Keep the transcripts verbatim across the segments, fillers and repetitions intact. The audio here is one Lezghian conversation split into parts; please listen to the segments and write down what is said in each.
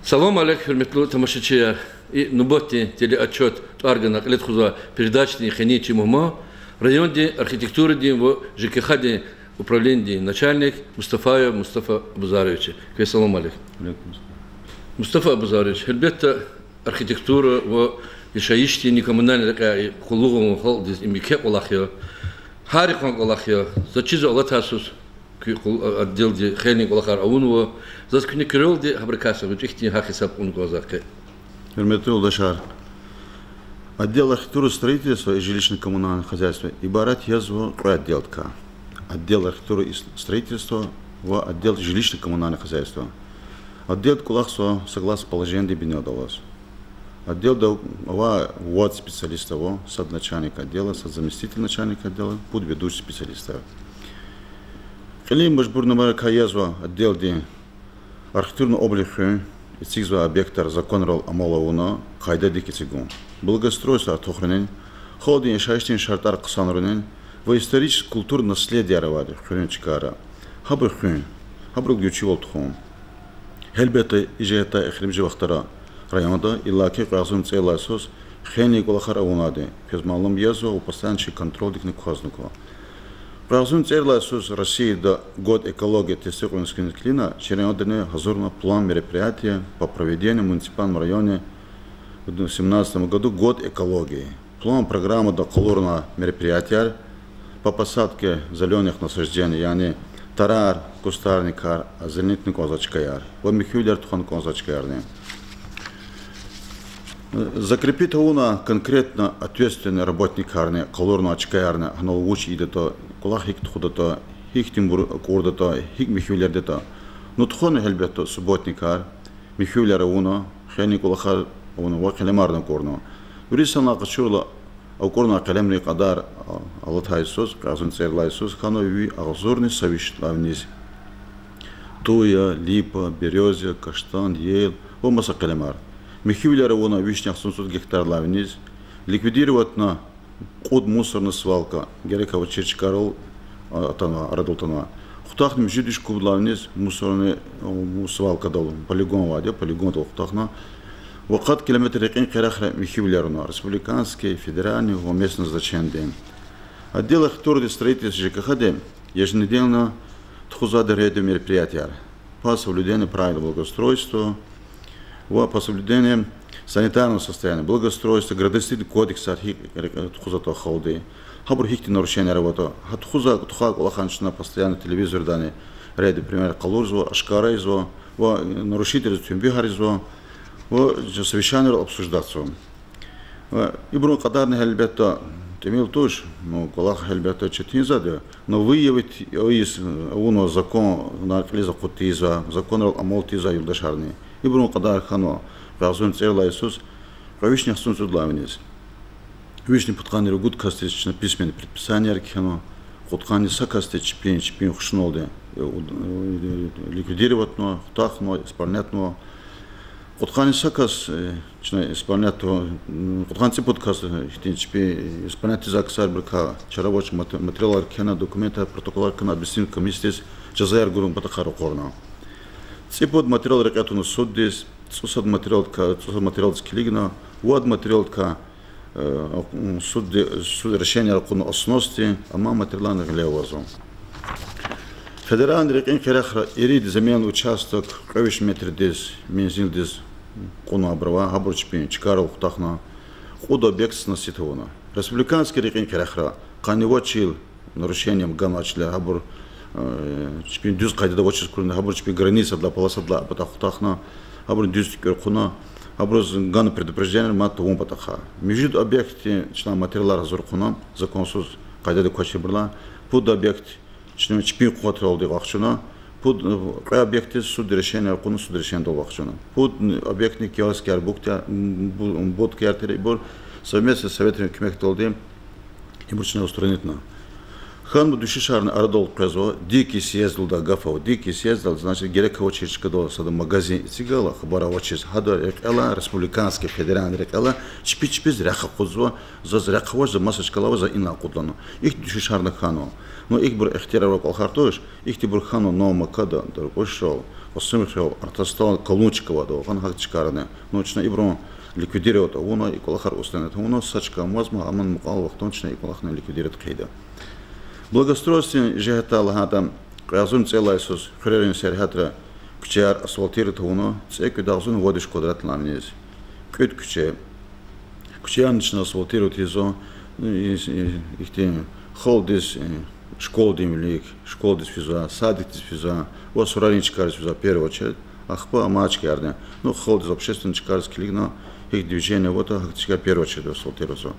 Салам алейк, гьуьрметлу тамашачияр! И нубатдин телеотчёт тӀвар гана кьиле тухузвай передачадин къенин чи мугьман райондин архитектурадин ва ЖКХ-дин управленидин начальник Мустафаев Мустафа Абузарович я. Квез салам алейк. Мустафа Абузарович, гьелбетда, архитектура ва яшайишдин, коммунальный рекьяй къуллугъ авун халкьдиз им еке кӀвалах я. Гьар йикъан кӀвалах я. Заз чизва, алатай йисуз куь къул-, отделди хейлин кӀвалахар авунва. Заз куьне куьрелди гьабурукай са гъвечӀи хьтин гьакӀ гьисаб кьуна кӀанзавай хьи. Гьуьрметлу юлдашар, отдел архитектуры, строительства и жилищно-коммунальных хозяйств ибарат язва кьве отделдикай: отдел архитектуры и с-, строительства ва отдел жилищно-коммунальных хозяйств. Отделдин кӀвалахзава согласно положениедин бинедаллаз. Отделда авай вад специалист ава: сад начальник отдела, сад заместитель начальника отдела, пуд ведущий специалист. Кьилин мажбурнамайрикай язва отделдин архитектурный облик хуьн, эцигзавай объектар законрал амал авуна, къайдадик эцигун, благоустройство артухарунин, халкьдин яшайишдин шартӀар хъсанарунин ва исторический культурный наследиеяр авайди хуьруьн чкайра, гьабур хуьн, гьабурук вичивал тухун. Гьелбетда, и жигьетдай эхиримжи вахтара районда иллаки кьве агъзурни цӀерид лагьай йисуз хейлин кӀвалахар авунайди квез малум язва ва постоянно чи контрольдикни квазна ква. Кьве агъзурни цӀерид лагьай йисуз Россияда Год экологии тестикьуниз хьиз килигна, чи райондани гьазурна план мероприятий по проведению в муниципальном районе в семнадцатом году Год экологии. План-программада къалурнавай мероприятияр по посадке зелёных насаждений, яни тарар, кустарникар, озеленительный кӀанзавай чкаяр ва михьивилер тухвана кӀанзавай чкаярни. Закрепить авуна конкретно ответственный работникарни, къалурнавай чкаярни, гьанал вуч ийидатӀа, кӀвалах гьикӀ тухудатӀа, гьихьтинбур акӀурдатӀа, гьикӀ михьивилер датӀа. Ну, тухвана, гьелбетда, субботникар, михьивилер авуна, хейлин кӀвалахар авуна ва къелемарни акӀурна. Вири санал къачурла, акӀурнавай къелемрин кьадар, а, алатай йисуз, кьве агъзурни цӀерид лагьай йисуз хьана ви агъзурни са виш лагьай виниз: туя, липа, берёза, каштан, ель ва маса къелемар. Михьивилер авуна вишни яхцӀурни цӀуд гектардилай виниз. Ликвидироватьна кьуд мусорный свалка, герек авачир чкайрал, а, атанва, арадал атанва. Хутахна муьжуьд виш кубдилай виниз мусорный, а, свалкадал, полигон авайди я, полигондал хутахна. Ва къад километр рекьин къерехра михьивилер авуна, республиканский, федеральный ва местный значениедин. Отдел архитектуры и строительства ЖКХ-ди еженедельно тухузвайди рейдовый мероприятияр по соблюдению правил благоустройства ва по соблюдению санитарного состояния, благоустройства, градостроительный кодексар гьикӀ тухузватӀа халкьди, гьабуру гьихьтин нарушенияр аватӀа. Гьа тухузвай тухвай кӀвалахар чна постоянно телевизордани рейдовый пример къалурзава, ашкара ийизва ва нарушителриз тӀимил гьарзава ва совещанийрал обсуждатзава. Ибурун кьадарни гьелбетда тӀимил туш, ну, кӀвалах гьелбетда четинзавайди я, но выявить ийиз авунва законар кьилиз акъуд тийизвай, законрал амал тийизвай юлдашарни. Ибурун кьадар хьанва кьве агъзурни цӀерид лагьай йисуз кьве вишни яхцӀурни цӀуд лагьай виниз. Вишни пудкъанни ругуд касдиз чна письменный предписаниеяр кхьенва, кьудкъанни са касдиз чпин, чпин хушуналди ликвидироватьнава, хутахнава, исполнятьнава. Кьудкъанни са кас, э, чна исполнять, кьудкъанни цӀипуд кас, э, ихьтин чпи исполнять ийизвай ксарбурукай чара авач, мат-, материалар кхьена, документар, протоколар кхьена, административный комиссиядиз жазаяр гурун патахъай ракъурна. ЦӀипуд материал рекье туна суддиз, цӀусад материалдикай, цӀусад материалдиз килигна, вад материалдикай, э, судди-, суд решенияр кьуна о сносдин, амма материаларни гъиле авазва. Федеральный рекьин къерехра ирид земельный участок кьве виш метрдиз, мензилдиз кьуна абур ава, гьабур чпин чкайрал хутахна, кьуд объект сносить авуна. Республиканский рекьин къерехра къанни вад чил нарушением ганвай чилер, гьабур, э, чпин дуьз къайдада авачиз курна, гьабур чпин границадилай, полосадилай патахъ хутахна, гьабурун дуьз туькӀуьр хъувуна, гьабуруз гана предупреждениеяр мад тавун патахъай. Муьжуьд объектдин чна материалар гьазур хъувуна, законсуз къайдада квачирбурулай, пуд объект чна чпин къуватдалди вахчуна, пуд, кьве объектдиз суд решенияр кьуна, суд решениедал вахчуна. Пуд объектни киоскар, будкаяр, будкаяр тир, ибур совместно советрин куьмекдалди ибур чна устранитьна. Хьанва дуьшуьшарни арадал къвезва, дикий съездалди гаф ава, дикий съездал, значит, герек авачир чкадал сада магазин эцигайла, хабар авачиз, гьада рекьела, республиканский, федеральный рекьела, чпи чпиз рехъ акъудзава, заз рехъ авач, за маса чкалава, за инлай акъуд лагьана. Ихьтин дуьшуьшарни хьанва. Ну, икьбур ихтияр авай кӀвалахар туш, ихьтинбур хьанва Новая Макада, Даркьушал, Кьасумхуьл, Артастал, Калунчик авайди, гьана гьахьтин чкайрани. Ну, чна ибурун ликвидировать авуна, и кӀвалахар устӀарни тавуна, са чка амазма, аман мукьвал вахтунда чна и кӀвалахни ликвидировать хъийида. Благоустройстводин жигьетдай лагьайтӀа, кьве агъзурни цӀералай йисуз хуьрерин сергьятра куьчеяр асфальтировать авуна, цӀекӀуьд агъзурни вад виш квадратный километрдиз. КӀуьд куьче. Куьчеярни чна асфальтировать ийизва, ихьтин халкьдиз, школадин вилик, школадиз физвай, садикдиз физвай ва сурарин чкайриз физвай, в первую очередь, ахпа амай чкаярни. Ну, халкьдиз, общественный чкайриз килигна, гьикӀ движение аватӀа, гьахьтин чкаяр в первую очередь асфальтировать ийизва.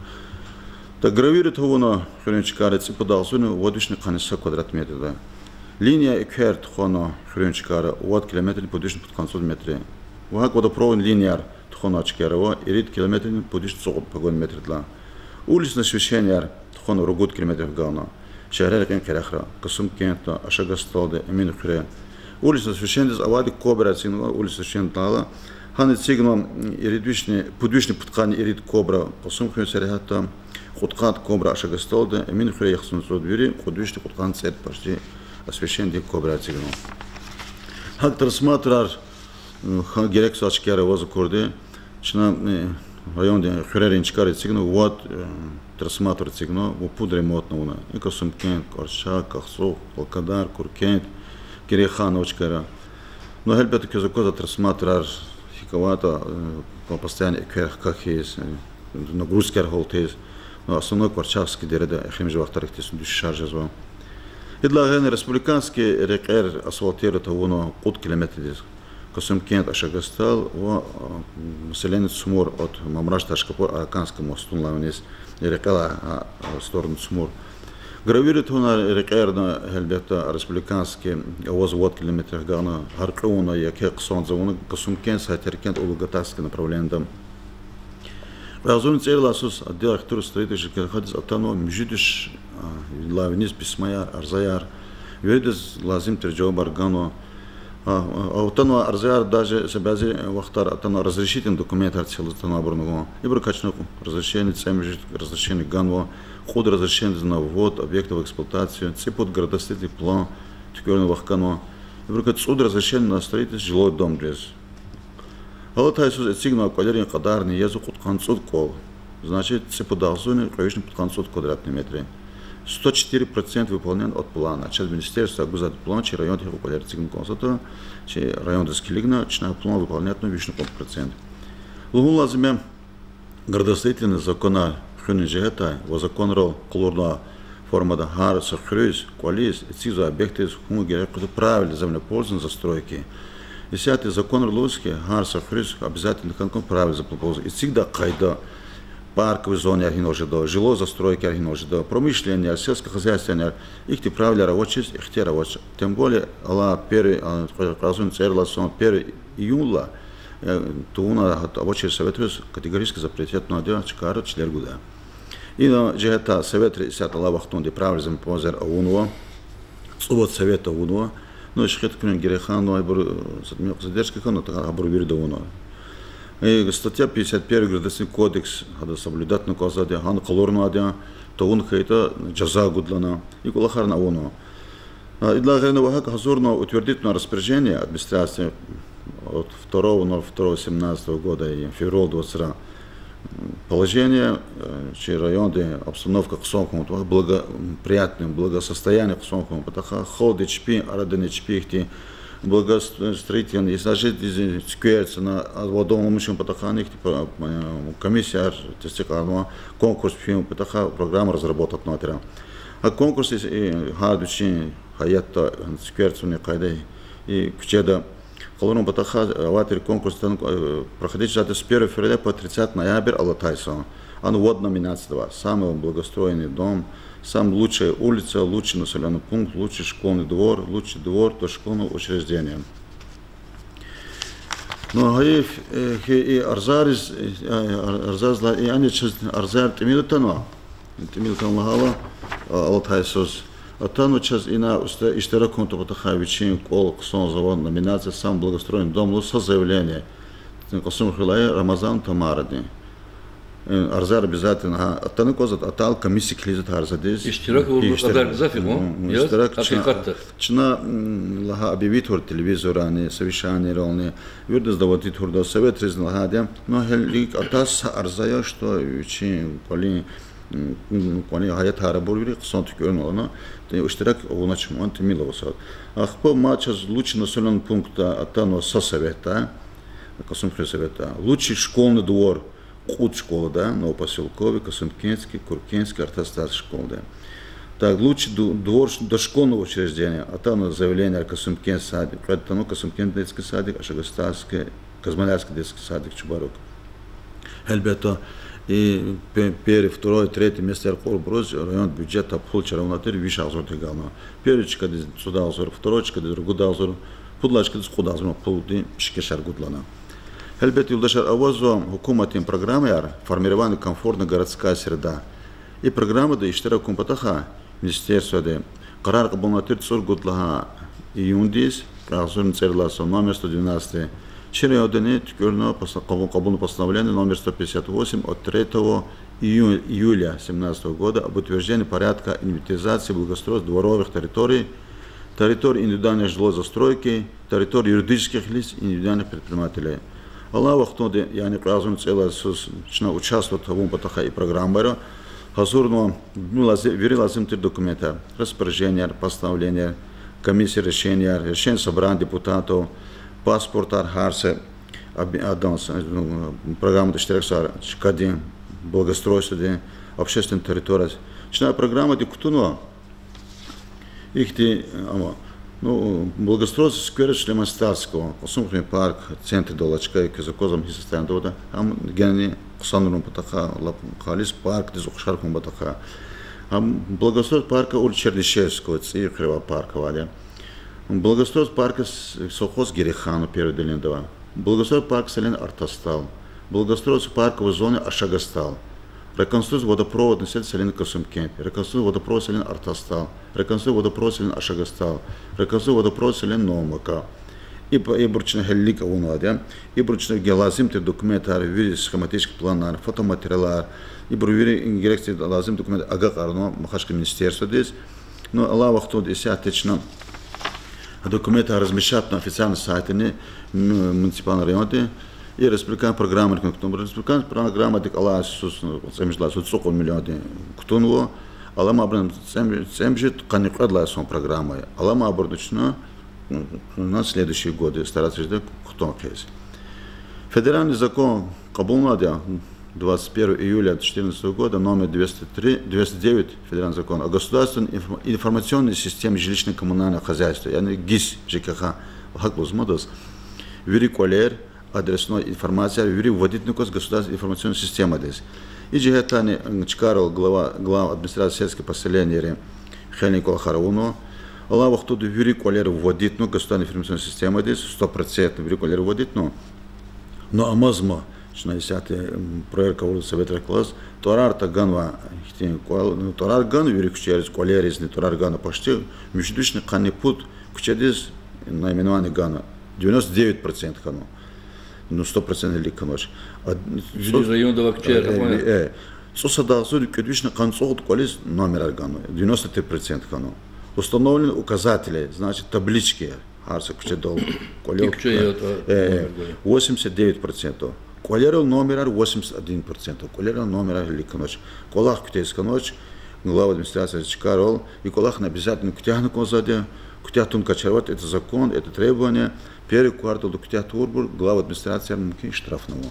ТӀа гравировать авуна хуьруьн чкайра цӀипуд агъзурни вад вишни къанни са квадратный метрда. Линия эквер тухвана хуьруьн чкайра вад километрни пуд вишни пудкъанни цӀуд метр. Ва гьакӀ водопроводный линияр тухвана чкайра ава ирид километрни пуд вишни цӀукьуд погон метрдилай. Уличный освещенияр тухвана ругуд километр хгана. Шегьре рекьин къерехра, Касумкентда, Ашагасталда, Эминхуьре. Уличный освещениедиз авайди кобраяр эцигнава, уличный освещениедилайла. Гьана эцигнава ирид вишни, пуд вишни пудкъанни ирид кобра Касумхуьруьн сергьятда, кьудкъад кобра Ашагасталда, Эминхуьре яхцӀурни цӀуд, вири кьуд вишни кьудкъанни цӀерид, почти, освещениедин кобраяр эцигнава. ГьакӀ трансформаторар, хьана герекзавай чкаяр аваз акурди, чна райондин хуьрерин чкайра эцигна, вад трансформатор эцигна ва пуд ремонтни авуна. И Касумкент, КӀварчхак, Кахцух, Алкадар, Куркент, Кирейханова чкайра. Ну, гьелбетда, квез аквазва трансформаторар, гьикӀ аватӀа, по постоянно эквер хкахьиз, нагрузкаяр гьалтиз. Ну, основной КӀварчхакский дереда эхиримжи вахтара ихьтин дуьшуьшар жезва. Идалай гъейри республиканский рекьер асфальтировать авуна кьуд километрдиз. Касумкент, Ашагастал ва население Цумур от Мамраш-Ташкапур Араканский мостунилай виниз, рекьелай сторону Цумур. Гравировать авуна рекьерни, гьелбетда, республиканский аваз вад километр хгана, гьар кьуна яке хъсандиз авуна Касумкент, Сайтаркент, Улугатарский направлениеда. Кьве агъзурни цӀералай йисуз отдел архитектуры и строительства ЖКХ-диз атанва муьжуьд виш, лай виниз письмаяр, арзаяр. Виридаз лазим тир жавабар ганва. Атанва арзаяр, даже са бязи вахтара атанва разрешительный документар цихлиз атанвайбурни гун. Ибурукай чна разрешение, цӀемуьжуьд разрешение ганва, кьуд разрешениедиз на ввод объекта в эксплуатацию, цӀипуд градостроительный план туькӀуьрна вахканва. Ибурукай цӀуд разрешение на строительство жилой домдиз. Алатай йисуз эцигнавай кӀвалерин кьадарни язва кьудкъанни цӀуд кӀвал. Значит, цӀипуд агъзурни кьве вишни пудкъанни цӀуд квадратный метр. Сто четыре процента выполнен от плана. Чаз министерстводай гузвайди план, чи районда гьикьван кӀвалер эцигна кӀанзаватӀа, чи райондиз килигна, чна план выполнять авунва вишни кьуд процент. Лугьун лазим я, градостроительный законар хуьнин жигьетдай ва законрал къалурнавай формада гьар са хуьруьз, кӀвализ, эцигзавай объектдиз хьун герек къвезвайди правила землепользования, застройки. Исятда законра лугьуз хьи, гьар са хуьруьз обязательно хьана кӀанда правила землепользования. Эцигдай къайда, парковый зонаяр гьинал жеда, жилой застройкаяр гьинал жеда, промышленныйяр, сельскохозяйственныйяр, ихьтин правилаяр авачиз ихтияр авач. Тем более, алай первый, кьве агъзурни цӀералай йисан первый июньдилай тавуна гьатта авачир советриз категорически запретить авунвайди я чкайра чилер гудай. Ина жигьетдай советри исятда алай вахтунда правила землепользованияяр авунва, цӀувад совет авунва. Ну, Шихидхуьруьн, Герейханован, ибур, мелкая задержка хьана, тахьайтӀа абур вирида авунва. Статья пятьдесят первый Государственный кодекс гьада соблюдать авуна кӀанзавайди я, гьана къалурнавайди я, тавун хьайитӀа жаза гуда лагьана, и кӀвалахарни авунва. Идалай гъейри ва гьакӀ гьазурна утвердить авуна распоряжение администрации от второго ноль второго семнадцатого года и февраль двадцать второго положение, чи райондин обстановка хъсан хьун патахъай, благоприятный благосостояние хъсан хьун патахъай, халкьдин чпин, арадани чпихъди благоустроительный, если даже цуькверцӀна, аваданламишун патахъай ихьтин комиссияр тестикьарнава, конкурс фин патахъай программа разработать авунвайтир. А конкурс гьар вичин гьаятда, цуькверцӀунин къайдада, и куьчеда къалурун патахъай авайтир конкурс проходить жезвайди с первого февраля по тридцатое ноября алатай йисан. Ана вад номинация ава: самый благоустроенный дом, самая лучшая улица, лучший населённый пункт, лучший школьный двор, лучший двор дошкольного учреждения. Ну, гьайиф хьи, и арзаяриз, арзаяр, яни чаз арзаяр тӀимил атанва, тӀимил атанва лагьайла, алатай йисуз Атанва чаз ина уста иштиракун патахъай вичин кӀвал хъсанзавай номинация «Самый благоустроенный дом» лугьуз са заявление. Кьасумхуьрелай Рамазан Тамарадин. Э, арзаяр обязательно, гьа, атана кӀанзаватӀа, атайла комиссия килигзаватӀа арзадиз. Иштирак авурбур кьадар гзаф я, м, я, иштирак чна, гьакъикъатда. Чна, м, лагьай объявить авур телевизоррани, совещаниерални, виридаз доводить авурда, советризни лагьайди я. Ну, гьелелиг атай са арза я, что вичин кӀвалин, м, кӀвалин гьаятар абур вири хъсан туькӀуьрнава лагьана, иштирак авунач ман, тӀимил ава сад. Ахпа мад чаз лучший населённый пунктда атанва са советда, Кьасумхуьр советда. Лучший школьный двор, кьуд школада, Новопоселковый, Касымкентский, Куркенский, орта ставский школада. Так, лучший ду-, двор ш-, дошкольного учреждения, атанва заявленияяр Касымкент садик, кьвед атанва Касымкент детский садик, Ашагастальский, Козмолярский детский садик, Чубарук. Гьелбетда, и пе-, первый, второй, третий местаяр кьурбуруз район бюджетдай пул чара авунай тир виш агъзурдихъ галаз. Первый чкадиз цӀуд агъзур, второй чкадиз ругуд агъзур, пуд лагьай чкадиз кьуд агъзур пулдин пишкешар гудалана. Гьелбетда, юлдашар, авазва гьукуматдин программаяр, формирование комфортной городской среды. И программада иштиракун патахъай министерстводи къарар кьабулнавай тир цӀуругуд лагьай июндиз, кьве агъзурни цӀерид лагьай йисуз, номер сто двенадцать. Чи райондани туькӀуьрнава посл-, кьабул-, кьабулнава постановление номер сто пятьдесят восемь от третьего ию-, июля семнадцатого года об утверждении порядка инвентаризации благоустройства дворовых территорий, территорий индивидуальной жилой застройки, территорий юридических лиц и индивидуальных предпринимателей. Алай вахтунда, яни кьве агъзурни цӀерид лагьай йисуз чна участвовать авун патахъай и программайра гьазурнава вири лази-, вири лазим тир документар: распоряженияр, постановленияр, комиссия решенияр, решение собрания депутатов, паспортар гьар са аби-, адан са, ну, программада иштиракзавай чкадин, благоустройстводин, общественный территориядин. Чна программадик кутунва ихьтин, ама, ну, благоустройство сквера Сулейман-Стальского, Кьасумхуьруьн парк, центрдал алай чка, квез аквазва ам гьи состояниеда аватӀа, ам генани хъсанарун патахъай, лап халис паркдиз ухшар хьун патахъай. Ам благоустройство парка улица Чернышевского, ЦӀийи хуьре авай парк авайди я. Благоустройство парка с-, совхоз Гереханова первый отделенида ава. Благоустройство парка селения Артастал. Благоустройство парковой зоны Ашагастал. Реконструкция водопроводной сети селения Касымкент. Реконструкция водопроводной селения Артастал. Реконструкция водопроводной селения Ашагастал. Реконструкция водопроводной селения Новая Мака. И п-, ибур чна гьелелиг авунвайди я. Ибур чна гьеле лазим тир документар, вири схематический планар, фотоматериалар, ибур вири герек тир лазим документ агакьарнава Махачкъала министерстводиз. Ну, алай вахтунда исятда чна документар размещатьна официальный сайтдани, м-, муниципальный районди, и республикан программадик кутунва. Республикан программадик алай йисуз, цӀемуьжуьд лагьай йисуз цӀукьуд миллиондин кутунва, аламайбурун цӀем-, цӀемуьжуьд къанни кьвед лагьай йисан программа я. Аламайбуруни чна, м, на следующий год стараться жеда кутун хъийиз. Федеральный закон кьабулнавайди я, двадцать первого июля четырнадцатого года, номер двести три, двести девять федеральный закон о государственной инф-, информационной системе жилищно-коммунального хозяйства, яни ГИС ЖКХ, гьакӀ лугьузва адаз, вири кӀвалер, адресной информация, вири вводитьна кӀанзава государственной информационной системадиз. И жигьетдани, м, чкайрал глава, глав администрации сельских поселенийри хейлин кӀвалахар авунва. Алай вахтунда вири кӀвалер вводитьна государственной информационной системадиз, сто процентов вири кӀвалер вводитьна. Ну, амазма, чна исятда, м, проверка авурла советрихъ галаз, тӀварар таганва, ихьтин кӀвал-, ну, тӀварар ганва вири куьчейриз, кӀвалеризни тӀварар ганва почти, муьжуьд вишни къанни пуд куьчедиз наименование ганва, девяносто девять процентов хьанва. Ну, сто процентов гьелелиг хьанвач. А, вири цӀу-, районда авай куьчеяр, э, капӀунар, э, цӀусад агъзурни кӀуьд вишни къанни цӀуд кӀвализ номерар ганва, девяносто три процентов хьанва. Установлены указатели, значит, таблички, гьар са куьчедал кӀвале, и куьче, э, я, э, номер гвай, восемьдесят девять процентов. КӀвалерал номерар восемьдесят один процент. КӀвалерал номерар гьелелиг хьанвач. КӀвалах куьтягьиз хьанвач, глава администрации чкайрал, и кӀвалахни обязательно куьтягьна кӀанзавайди я, куьтягь тавуна кӀанзавайди, это закон, это требование, первый кварталда куьтягь тавурбур глава администрацияр мумкин штрафнава.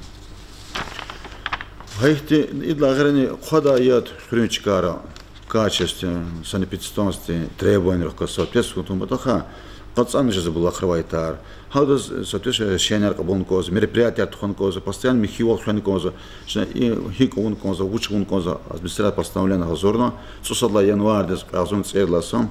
Гьа ихьтин, идалай гъейри хъвадай яд хуьруьн чкайра, качественный, санэпидстанционный требованиерихъ галаз соответствовать авун патахъай, къачуна жезва булахрай авай тар. Гьадаз соответствующий решенияр кьабулна кӀанзава, мероприятияр тухвана кӀанзава, постоянно михьивал хвена кӀанзава, чна и гьикӀ авун кӀанзава, вуч авун кӀанзава, администрация постановление гьазурна, цӀусад лагьай январдиз кьве агъзурни цӀерид лагьай йисан,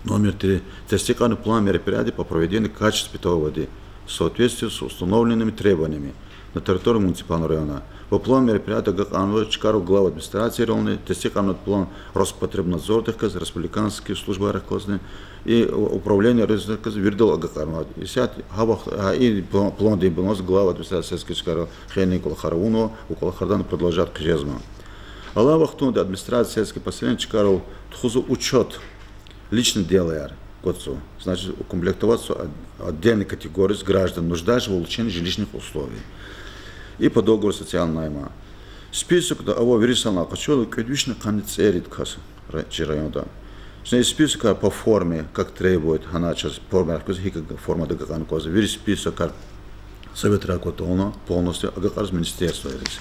номер три, тестикьарна план мероприятий по проведению качественной питьевой воды в соответствии с установленными требованиями на территории муниципального района. По плану мероприятий агакьарнава чкайрал глав администрацийрални, тестикьарнава план Роспотребнадзордихъ галаз, республиканский службайрихъ галазни, и управлениерихъ галаз виридал агакьарнава. Исятда гьа вахт, гьа и план-, пландин бинедалди глав администраций сельских чкайрал хейлин кӀвалахар авунва ва кӀвалахарда продолжать хъижезва. Алай вахтунда администрация сельских поселений чкайрал тухузва учёт личных делаяр гватзава. Значит, укомплектоватьзава отдельный категорииз граждан, нуждающихся в улучшении жилищных условий и по договору социального найма. Списокда ава вири санал къачурла кӀуьд вишни къанни цӀерид кас ра-, чи районда. Чна и списокар по форме, как требует, гьана чаз форма куз гьикӀ формада агакьарна кӀанзава. Вири списокар советрай кӀватӀална, полностью агакьарзава министерствойриз.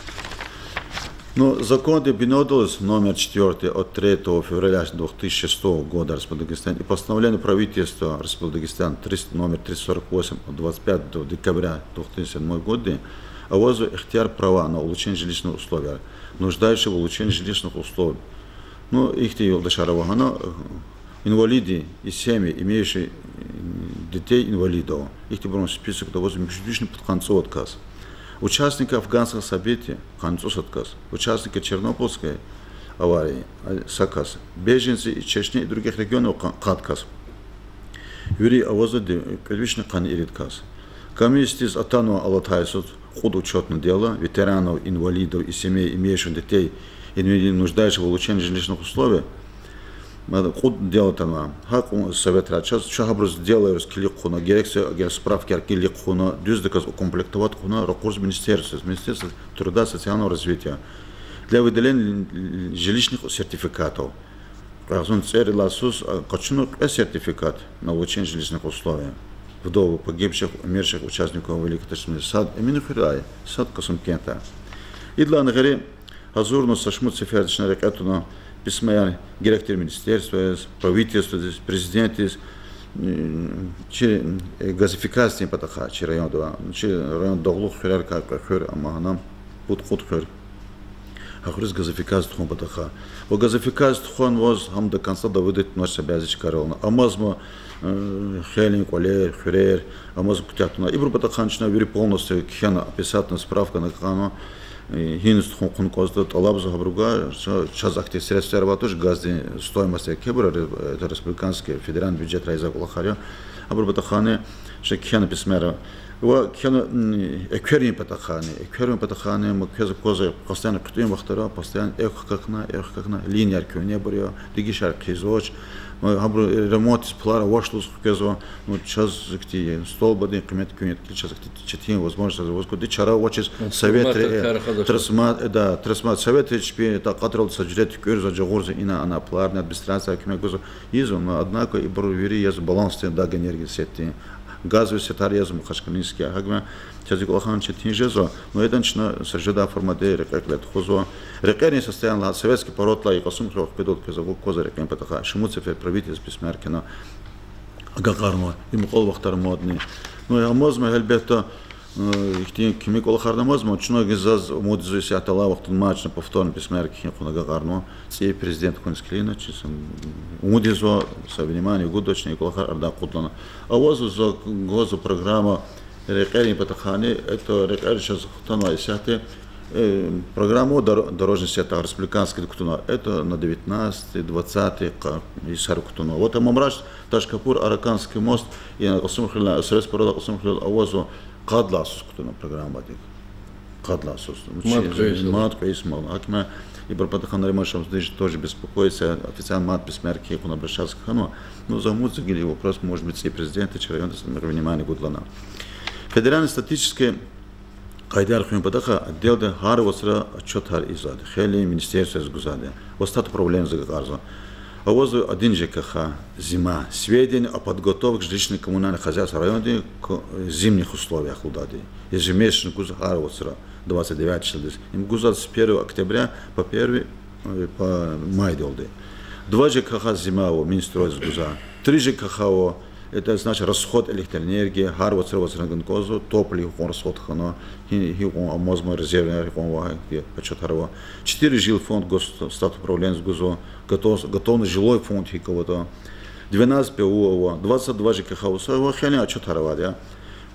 Ну, закондин бинедалди, номер четвёртый от третьего февраля две тысячи шестого года Республики Дагестан и постановление правительства Республики Дагестан триста, номер триста сорок восемь от двадцать пятого декабря две тысячи седьмого года, авазва ихтияр, права на улучшение жилищных условий, нуждающихся в улучшении жилищных условий. Ну, ихьтин юлдашар ава гьана, э, инвалиды и семьи, имеющие, м, детей-инвалидов. Ихьтинбурун списокда авазва муькуь вишни пудкъанни цӀувад кас. Участники афганских событий — къанни цӀусад кас. Участники Чернобыльской аварии — а, са кас. Беженцы из Чечни и других регионов — къа-, къад кас. Вири авазва ди-, кӀуьд вишни къанни ирид кас. Комиссиядиз атанва алатай йисуз кьуд учётное дело ветеранов, инвалидов и семей, имеющих детей, инвалидов, нуждающихся в улучшении жилищных условий. Мад кьуд дело атанва. Гьакьван советрай чаз, чун гьабуруз делойриз килиг хъувуна, герек са, герек справкаяр килиг хъувуна, дуьздаказ укомплектовать хъувуна ракъурзава министерстводиз, Министерство труда и социального развития, для выделения жилищных сертификатов. Кьве агъзурни цӀерид лагьай йисуз, а, къачуна кьве сертификат на улучшение жилищных условий вдовы погибших, умерших участников Великой Отечественной, сад Эминхуьрелай, сад Касумкентдай. Идалай гъейри, гьазурна са шумуд сеферда чна рекье туна письмаяр герек тир министерствойриз, правительстводиз, президентдиз, м, чи, э, газификациядин патахъай чи районда, чи район дагълух хуьрерикай кьве хуьр, амма гьана пуд-кьуд хуьр. Гьа хуьруьз газификация тухун патахъай. Ва газификация тухванваз гьам до конца доводить авунач са бязи чкайрални. Амазма, э, хейлин кӀвалер, хуьрер, амазма куьтягь туна. Ибурун патахъай чна вири полностью кхьена, описательная справка агакьарна, э, гьиниз тухун хъувун кӀанзаватӀа, тӀалабзава гьабуругай, ча-, чаз ахьтин средстваяр авайди туш, газдин стоимость, кхьейбур, ре-, это республиканский, федеральный бюджетрай ийизвай кӀвалахар я. Абурун патахъайни чна кхьена письмаяр. Ва кхьена, м, экверин патахъайни, экверин патахъайни, ма квез аквазва, постоянно хъуьтӀуьн вахтара, постоянно экв хкахьна, экв хкахьна, линияр куьгьнебур я, дегишар хъийизвач, ма гьабуру ремонтдиз пулар авач лугьуз хквезва, ну, чаз ихьтин столбадин къимет куьн ятӀа, чаз ихьтин четин возможность аваз куди чара авачиз, советри, трансма-, да, трансма-, советри чпи такьатралди са жуьре туькӀуьрзава, жагъурзава ина-ана пуларни, администрация куьмек гузва. Ийизва, но, однако, ибур вири яз балансдин, Дагэнергосетдин, газовый сетар яз Махачкалинский, гьакӀ чаз и кӀвалахар четин жезва, но идан чна са жедай формада рекье кьиле тухузва. Рекьерин состояние лагьай, советский породдилай и Кьасумхуьрел хкведалди квез аквазва рекьин патахъай. Шумуд сефер правительстводи письмаяр кхьена, агакьарнава, и мукьвал вахтара мадни. Ну, амазма, гьелбетда, э, ихьтин кими кӀвалахарни амазма, чна гьа заз умуд ийизва, исятда алай вахтунда мад чна повторно письмаяр кхьин хъувуна агакьарнава. ЦӀийи президент хьуниз килигна, чиз, м, умуд ийизва, са внимание гуда чна и кӀвалахар арадай акъудна. Авазва за, гвазва программа рекьерин патахъайни, это рекьер чаз хтанвай исятда, э, программа доро-, дорожный сеть, республиканскийди кутуна, это на девятнадцатый, двадцатый къа-, йисара кутуна. Вот Амамраш, Ташкапур, Араканский мост, яни Кьасумхуьрел, советский породдилай Кьасумхуьрел авазва, къад лагьай йисуз кутуна программадик. Къад лагьай йисуз. Мад кьве йис мал. Мад кьве йис мал. Гьаким я, ибур патахъай Нариман Шамсудинович тоже беспокоится, официально мад письмаяр кхьин хъувуна, обращаться хьанва. Ну, за муд зигили вопрос, может быть, цӀийи президентди чи райондиз внимание гудлана. Федеральный статистический къайдаяр хуьн патахъай отделди гьар вацра отчётар ийизвайди, хейлин министерствойриз гузвайди ва статуправлениедиз агакьарзава. Авазва один ЖКХ, зима, сведения о подготовке жилищно-коммунальных хозяйств районда к зимним условиям лугьудайди. Ежемесячно гузва гьар вацра, двадцать девятого числодиз. Им гузвайди с первого октября по первое, э, по майдалди. Два ЖКХ зимовые, Минстройдиз гузва. Три ЖКХ ава, это значит расход электроэнергии, гьар вацра вацран гана кӀанзава, топливо кьван расход хьана, гьи-, гьикьван амазма резервныйяр, гьикьван ваъ, отчётар ава. Четыре жилфонд, госстатуправлениедиз гузва, готов-, готовность жилой фонд гьикӀ аватӀа. Двенадцать ПУ ава, двадцать два ЖКХ ава, са ва хейлин отчётар авайди я.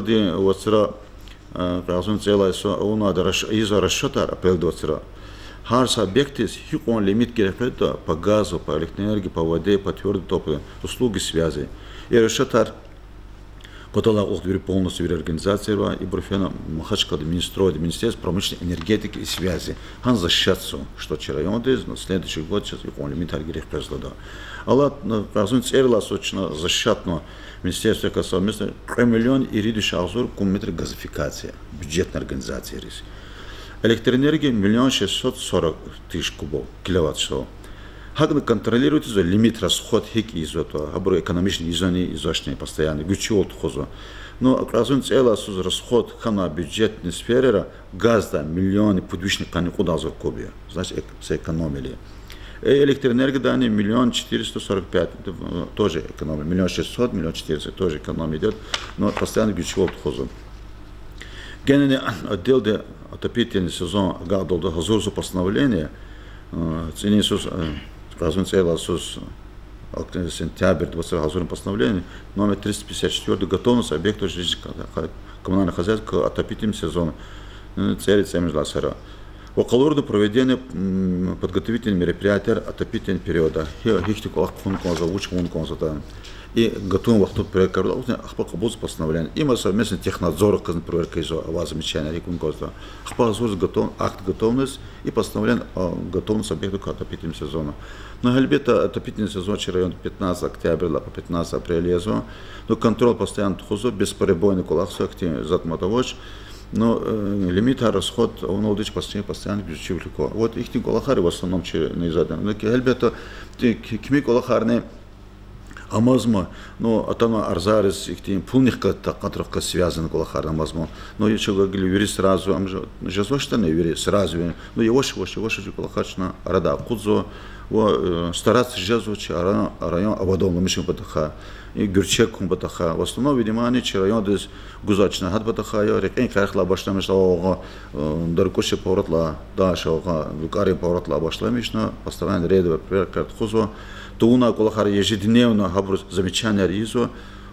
апрелдин вацра, э, кьве агъзурни цӀерид лагьай йисан авунвайди раш-, ийизвай расчётар апрелдин вацра. Гьар са объектдиз гьикьван лимит герек къвезватӀа по газу, по электроэнергии, по воде, по твёрдому топливу, услуги, связи. И расчётар паталай кьулухъ вири полностью вири организацияр ава, ибур фена Махачкъалада Минстройда, Министерство промышленности, энергетики и связи. Гьана защищатзава, что чи райондиз на следующий год чаз гьикьван лимитар герек къвезватӀа. Алай, э, кьве агъзурни цӀерид лагьай йисуз чна защищатна министерствокай совместно кьве миллион ирид виш агъзур куб метр газификация бюджетный организацийриз. Электроэнергия миллион шестьсот сорок тысяч кубов, киловатт часов. ГьакӀни контролировать ийизва лимит, расход гьикӀ ийизватӀа, гьабуру экономичный ийизвани, ийизвачни постоянно гуьрчивал тухузва. Ну, кьве агъзурни цӀерид лагьай йисуз расход хьанвай бюджетный сферайра газда миллионни пуд вишни къанни кьуд агъзур куб я. Значит, эк-, сэкономили. Э, электроэнергиядани миллион четыреста сорок пять, это, э, тоже экономия. Миллион шестьсот, миллион четыреста, тоже экономия идёт. Но постоянно гуьрчивал тухузва. Генани отделда отопительный сезон агакьдалди гьазурзава постановление, э, цӀинин йисуз, э, кьве агъзурни цӀерид лагьай йисуз, окт-, сентябрь двадцать второго гьазурна постановление номер триста пятьдесят четвёртое, готовность объектов жилищно-коммунальных хозяйств к отопительному сезону, э, цӀерид, цӀемуьжуьд лагьай йисара. Ва къалурна проведение, м, подготовительных мероприятий отопительного периода. Гьи-, гьихьтин кӀвалах хъувун кӀанзава, вуч авун кӀанзаватӀа. И готовность вахтунда проверка авурла, ахпа кьабулзава постановление. Има совместно технадзордикай проверка ийизва, авай замечаниеяр гьикӀ авун кӀанзаватӀа. Ахпа гьазурзава готов-, акт готовности и постановление о готовности объектов к отопительному сезону. Ну, гьелбетда, отопительный сезон чи районда пятнадцатого октября по пятнадцатое апреля язва. Ну, контроль постоянно тухузва, бесперебойный кӀвалахзава, ахьтин затӀ мад авач. Ну, э, лимитар, расход авуналди чпасни постоянно гуьрчивилик ква. Вот ихьтин кӀвалахар в основном чна ийизвайди я. Ну, гьелбетда, кимик кӀвалахарни амазма, ну, атанвай арзайриз ихьтин пулунихъ галаз, таклифрихъ галаз связанный кӀвалахар амазма. Ну, ича гила вири сразу, ам ж-, жезвачтӀани вири сразу, ну, яваш-яваш, яваш-яваш кӀвалахар чна арадай акъудзава, ва, э, стараться жезва чи район, район авадламишун патахъай, и гуьрчег хьун патахъай. В основном внимание чи райондиз гузвай чна гьад патахъай я, рекьин къерехрилай башламишна, ава, э, Даркуша поворотдилай дальше, ава, Лукарин поворотдилай башламишна, постоянно рейдовый проверкаяр тухузва. Тавунвай кӀвалахар ежедневно гьабуруз замечаниеяр ийизва.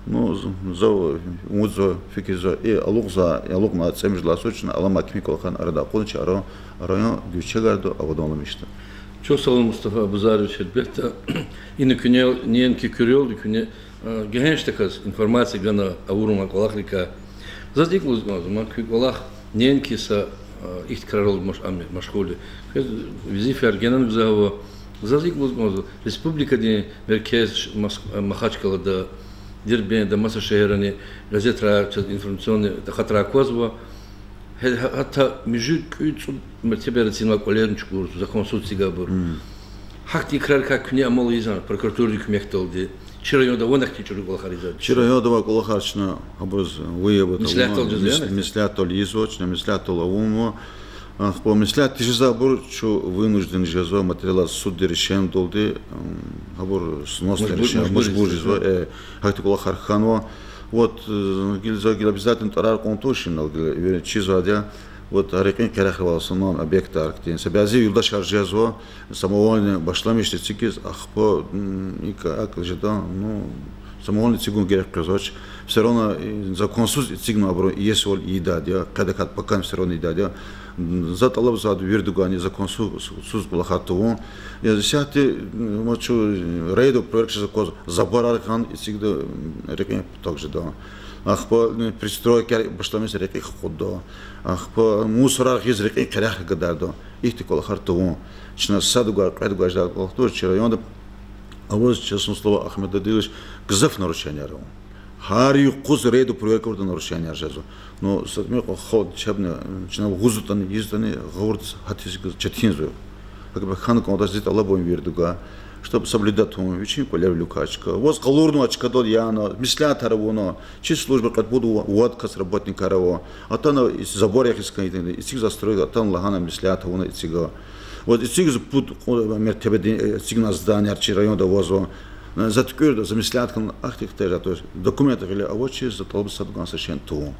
Ну, з-, зав умудзава, фикирзава, и алукьза-, алукьнавай цӀемуьжуьд лагьай йисуз чна аламай кимик кӀвалахарни арадай акъудна чи район, район гуьрчегардал авадламишда. Чухсагъул, Мустафа Абузарович, гьелбетда, ина куьне неинки куьрелди куьне, а, гегьеншдаказ информация гана авурунвай кӀвалахрикай. Заз икӀ лугьуз кӀанзава, ман куь кӀвалах неинки са, а, ихьтин краралди маш-, ам я, машгъул я. Квез везифаяр генани гзаф ава. Заз икӀ лугьуз кӀанзава, республикадин меркез Мос-, Махачкъалада, Дербентда, маса шегьеррани газетрай чаз информационный хатурар аквазва. Гье-, гьа-, гьатта муьжуьд, кӀуьд, цӀуд мертебайра цинвай кӀвалерни чукӀурзава, законсуз эцигайбур. Гьахьтин крарикай куьне амал ийизвани, прокуратурадин куьмекдалди? Чи районда ван ахьтин чӀуру кӀвалахар ийизвайди? Чи районда авай кӀвалахар чна гьабуруз вияб, меслятдал жезва, мес-, яни? Меслятдал ийизва, чна меслятдал авунва. Ахпа меслят тежезвайбур чун вынужден жезва материалар суддин решениедалди, м, гьабур сносный решение, мажбур, мажбур жезва, э, гьахьтин кӀвалахар хьанва. Вот, э, гила за гила обязательно тӀварар кьун туш инал гила, уверен, чизвайди я. Вот, рекьин къерехривай в основном объектар хьтин. Са бязи юлдашар жезва, самовольно башламишна эцигиз, ахпа, м, икӀ, акӀ жеда, ну, Самовольно эцигун герек къвезвач. Всё равно, э, законсуз эцигна абуру иесивал ийидайди я, къедакад пакан всё равно ийидайди я. М, за тӀалабзавайди виридагайни законсуз, сус кӀвалахар тавун. Я исятда, м, ма чу, э, рейдовый проверка жез акваз, заборар гъана эцигда, м, рекьин патав жеда. Ахпа, м, пристройкаяр башламишзава, рекьихъ акъудда. Ахпа мусорар гъиз рекьин къерехра гадарда. Ихьтин кӀвалахар тавун. Чна садгвай, кьведгвай жедай кӀвалах туш, чи районда аваз, честное слово, Ахмед Адилович, гзаф нарушенияр ава. Гьар юкъуз рейдовый проверка авуртӀа нарушенияр жезва. Ну, са тӀимил кьван хва чебни, чна лугьузватӀани, ийизватӀани, гъавурда гьатиз четинзава. ГьакӀ хьана кӀанда, зи тӀалабун виридагай, чтоб соблюдать авун, вичин кӀвалер виликай чка. Ваз къалурнавай чкадал яна, меслятар авуна, чи служба кьвед-пуд ва-, вад кас работникар ава. Атана забор ягъиз кӀан, эциг застройка, атана лагьана меслят авуна эцигна. Ваз эцигзава пуд-кьуд мертебедин, э, эцигна зданияр чи районда авазва. Э, за туькӀуьрда, за меслят хьана, ахьтин ихтияр жеда туш. Документ гъиле авачиз за тӀалабзава садгван са шейни тавун.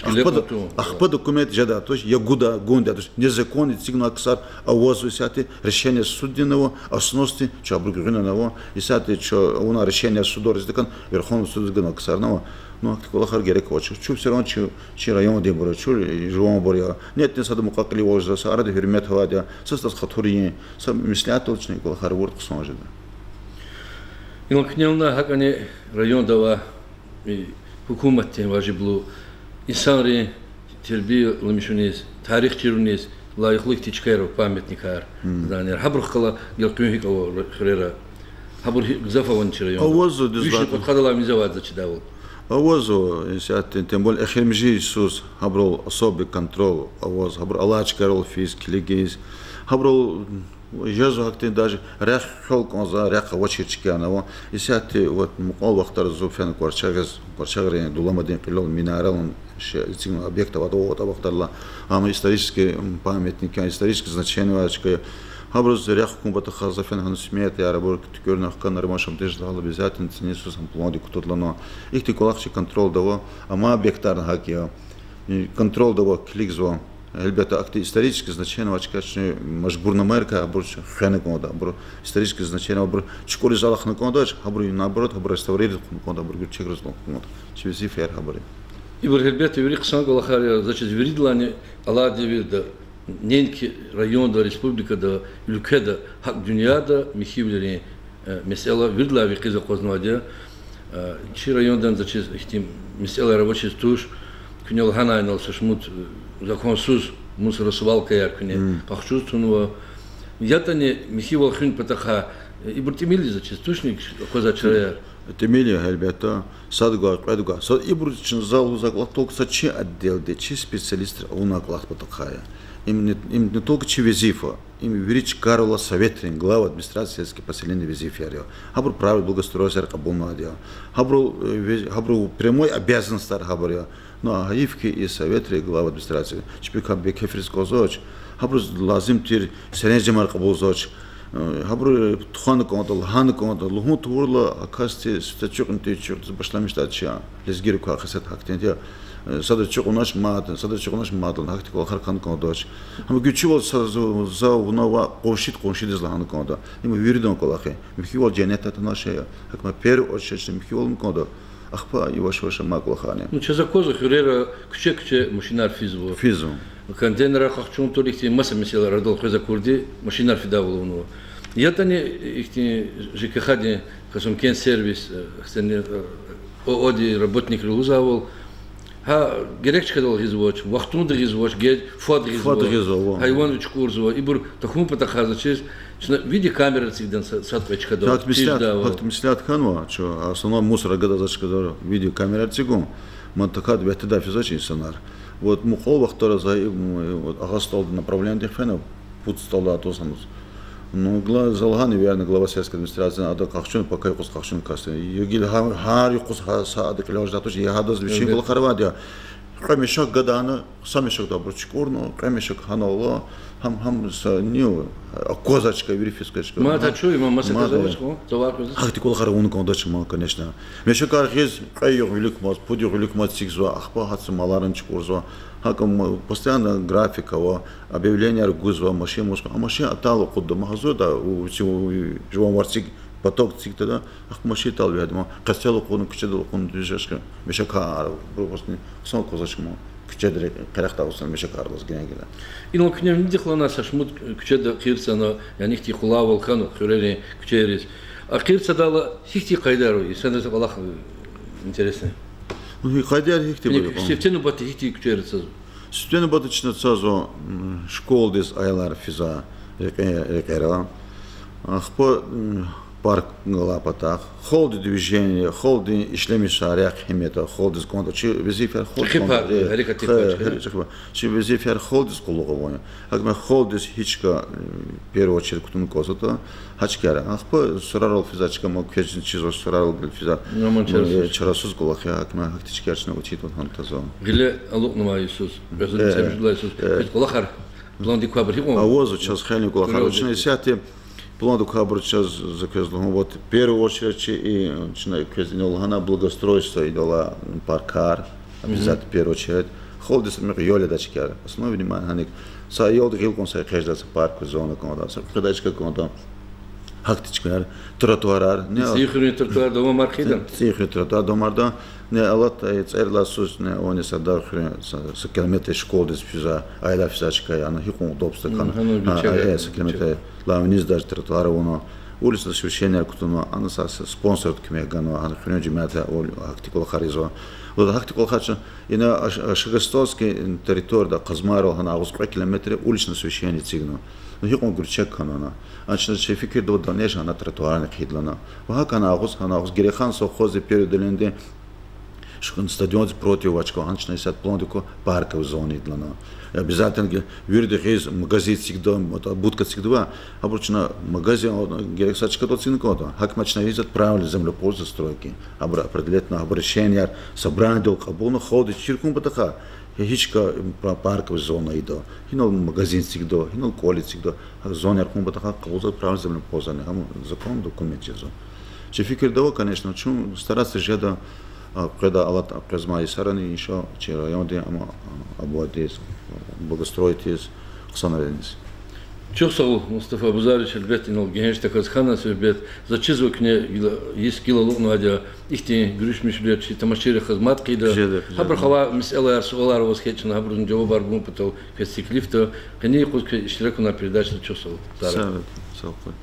Ахпа, ахпа документ жеда туш, я гуда, гунда туш. Незаконно эцигнавай ксар авазва исятда, решение суддин ава, основной чу абур гуьгъуьнай ава. Исятда чу авуна решение суддиз, дакӀан Верховный суддиз гана ксарни ава. Ну, ахьтин кӀвалахар герек авач. Чун всё равно чи, чи райондинбур я, чун жуванбур я. НетӀни сада мукьва-кьилийвал жезва, са арада гьуьрмет авайди я, са садаз хатур ийин, са меслятдал чна и кӀвалахар авуртӀа хъсан жеда. Инал куьнелни гьакӀни районда авай гьукуматдин важиблу инсанрин тербияламишуниз, тарих чируниз лайихлу ихьтин чкаяр ава, памятникар, зданияр. Гьабурухъ галаз гелкъуьн гьикӀ ава хуьрера? Гьабур гзаф авани чи районда? Авазва, вишни кьудкъадалай виниз авайди я чидайвал. Авазва, исятда, тем более эхиримжи йисуз гьабурал особый контроль аваз, гьабур алай чкайрал физ, килигиз. Гьабурал жезва гьахьтин, даже рехъ хвел кӀанзава, рехъ авачир чкаяр ава. Исятда вот мукьвал вахтара зун фена Кварчагъиз, Кварчагърин Дуламадин кьилел минаралан ше-, эцигна объект авайди я, вот а вахтарилай. Амма исторический, м, памятник я, исторический значение авай чка я. Гьабуруз рехъ хьун патахъай за фена гьана сметаяр, абур туькӀуьрна хкана, ремонт-шмонтаж лагьана, обязательно цӀинин йисуз гьам пландик кутадлагьана. Ихьтин кӀвалах чи контрольда ава, амма объектрни гьакӀ я. И контрольда ава, килигзава. Гьелбетда, ахьтин исторический значение авай чкаяр чна мажбурнамайрикай абур хвена кӀанда, абур исторический значение авайбур чукӀуриз алахъна кӀандач, гьабур, наоборот, гьабур реставрировать хьун кӀанда, абур гуьрчегриз лугьун кӀанда. Чи везифаяр гьабур я. Ибур гьелбетда вири хъсан кӀвалахар я, заз чиз, виридалайни алай девирда, неинки районда, республикада, уьлкведа, гьакӀ дуьньяда михьивилерин, э, месэла виридалай векъиз акъвазнавайди я. Э, чи районда заз чиз ихьтин месэлаяр авачиз туш, куьне лагьанай инал са шумуд, э, законсуз мусоросвалкаяр куьне къахчуз тунва. ЯтӀани михьивал хуьн патахъай, э, ибур тӀимил я заз чиз, тушни аквазвай чараяр? ТӀимил я, гьелбетда, садгвай, кьведгвай. Са ибур чна, за лугьузвай кӀвалах только са чи отделди, чи специалистри авунвай кӀвалах патахъай я. Им не, им не только чи везифа, им вири чкайрал алай советрин, глав администраций сельских поселений везифаяр я. Гьабуру правила благоустройствояр кьабулнавайди я. Гьабуру, э, ве-, гьабуру прямой обязанностьар гьабур я. Ну, а гьайиф хьи, и советри, глав администраций чпикай бейкефриз кӀанзавач, гьабуруз лазим тир серенжемар кьабулзавач. Э, гьабуру тухвана кӀанда, лагьана кӀанда, лугьун тавурла, а касди сифте чуькьун тийиз чуькьдиз башламишдай ча, лезгийрикай хесет гьахьтинди я. Э, садаз чуькьунач мад, садаз чуькьунач мад лагьана, гьахьтин кӀвалахар хьана кӀандавач. Гьам гуьчувал са, за, за вуна ва къуншид къуншидиз лагьана кӀанда. Им виридан кӀвалах я. Михьивал женнетдай атана шей я. ГьакӀ ма, в первую очередь, михьивал авун кӀанда. Ахпа яваш-яваш амай кӀвалахарни. Ну, чаз аквазва, хуьрера куьче-куьче машинар физва. Физва. Контейнерар къахчун тур, ихьтин маса месэлаяр арадал къвез акурди, машинар фидайвал авунва. ЯтӀани ихьтин ЖКХ-дин, Касумкент сервис, э, хцени, э, ООО-дин работникри лугьузвайвал, гьа герек чкадал гъизвач, вахтунда гъизвач, геж-, фад гъизва, фад гъизва, ва гьайванри чукӀурзава, ибур тахьун патахъай заз чиз, чна видеокамераяр эцигда са-, сад кьве чкадал. Гьахьтин меслят, гьахьтин меслят хьанва, чун основной мусор агатзавай чкадал видеокамераяр эцигун, мад такӀад вегьтидай физвач инсанар. Вот мукьвал вахтара за, м, вот Агъа СтӀалдин направлениедихъ фена, пуд СтӀалдай атӀуз гьаниз. Ну, гла-, за лагьана, верно, глава сельской администрации, ада къахчуна, пака юкъуз къахчуна касди. Я гила гьа-, гьар юкъуз гьа-, са ада кьилел жедай туш, я гьадаз вичин кӀвалахар авайди я. Кьве мешок гадана, са мешокда абур чукӀурна, кьве мешок гьана ала, гьам, гьам са ни, аквазвай чка, вири физ квай чка. Мад гьа чуй, ма маса казавач хьун, товар къвезвач. Гьахьтин кӀвалахар авун кӀандачма, конечно. Мешокар гъиз, кьве югъ виликамаз, пуд югъ виликамаз эцигзава, ахпа гьатзава, маларни чукӀурзава. ГьакӀ ам постоянно график ава, объявленияр гузва, машин мус-, а машин атайла акъудда, ма гьазурда, у, вичи, у, жуван варцик Поток эцигда, ахпа машин тӀал вегьида, ма къецел акъудна, куьчедал акъудна, дуьз жашка, мешакар, бу васни хъсан квазачма, куьчедри къерехда авусан мешакар алаз грен гила. Инал куьне винидихъ лагьана са шумуд куьчеда къирцана, яни ихьтин къулайвал хьана хуьрерин куьчейриз. А къирцадайла гьихьтин къайдаяр ава, инсанриз кӀвалах, э, интересный. Ну, и къайдаяр гьихьтин Куьне бу куь-, сифте нубатда гьихьтин куьчейра цазва? Сифте нубатда чна цазва, м, школадиз аялар физва рекье-, рекьера. Ахпа, м, парк галай патахъ. Холодный движение, холодный ишлемишзавай рехъ гьим ятӀа, холодиз кӀанда. Чи везифаяр холодиз кӀанда. Э, гьерекат хе-, гьерекат. Чи везифаяр холодиз къуллугъ авун я. ГьакӀ ма холодиз гьи чка, э, первую очередь кутуна кӀанзаватӀа, гьа чкаяр. Ахпа сурарал физвай чка, ма квез чизва сурарал гила физвай. Аман чарасуз. Э, чарасуз кӀвалах я, гьакӀ ма гьахьтин чкаяр чна учитывать гьана тазва. Гъиле алукьнавай йисуз, безин Э, цебжудлай йисуз, э. Квез кӀвалахар, пландик квайбур гьикьван? Авазва чаз хейлин кӀвалахар. Куьрелди. Чна исятда пландик квайбур чаз, за квез лугьун, вот, первую очередь чи, и, чна квез инал лагьана благоустройство идалай паркар, обязательно первую очередь. Холодиз михъ ёлида чкаяр. Основное внимание гьаник. Са ёлдихъ гъил кьун са экъечӀдай, са парк зона кӀанда, са къведай чка кӀанда. Гьахьтин чкаяр, тротуарар, не. ЦӀийи хуьруьн тротуар давамар хъийида? ЦӀийи хуьруьн тротуар давамарда. Не, алатай цӀердалай йисуз, не, ани са дагъ хуьруьн, са, са километр школадиз физвай, аялар физвай чка я, ана гьикьван удобство хьана. Гьана вичел, э, э, са километр. Вичел. Лавниз даже тротуар авуна, уличное освещение кутуна, ана са, са спонсорди куьмек ганва, гьана хуьруьн жемятди гьахьтин кӀвалахар ийизва. Лугьуда гьахьтин кӀвалахар чна, ина Аш-, Ашагастовский территорияда Къазмайрал гьана агъуз кьве километр уличное освещение эцигна. Ну, гьикьван гуьрчег хьана ана. Ана чна чи фикирда ава, дальнейшем гьана тротуарни хъийидалана. Ва гьакӀ гьана агъуз, гьана агъуз Герейхан совхоздин первый отделениедин ш-, стадиондиз против авай чка, гьана чна исятда пландик ква парковый зона ийидалана. Обязательно ге-, вирида гъиз магазин эцигда, м-, будка эцигда ва, гьабур чна магазин, а, герек са чкадал эцигна кӀанда. ГьакӀ ма чна ийизва правильный землепользование застройки. Гьабур определить авуна, гьабур решенияяр собраниедал кьабулна, холодиз чир хьун патахъай, гьи чка, м, па-, парковый зона ийида, гьинал магазин эцигда, гьинал кӀвал эцигда, гьа зонаяр хьун патахъай кьабулзава правильный землепользование, гьам законный документ жезва. Чи фикирда ава, конечно, чун стараться жеда, а, къведай алат-, къвезмай йисарани иншо чи райондин, ам, а, обводить ийиз, благоустроить ийиз, хъсанарениз. Чухсагъул, Мустафа Абузарович, гьелбет, инал гегьенш тахьаз хьана суьгьбет. Заз чизва куьне гила, йис гила алукьнавайди я ихьтин гуьруьшмишлер чи тамашачийрихъ галаз мад хъийида. Жеда, жеда. Гьабурухъ авай месэлаяр, суалар ваз хьайитӀани, гьабурузни жавабар гун патал квез теклифда. Къенин юкъуз квез иштирак авунай передачада чухсагъул. Сагърай. Сагърай, сагърай.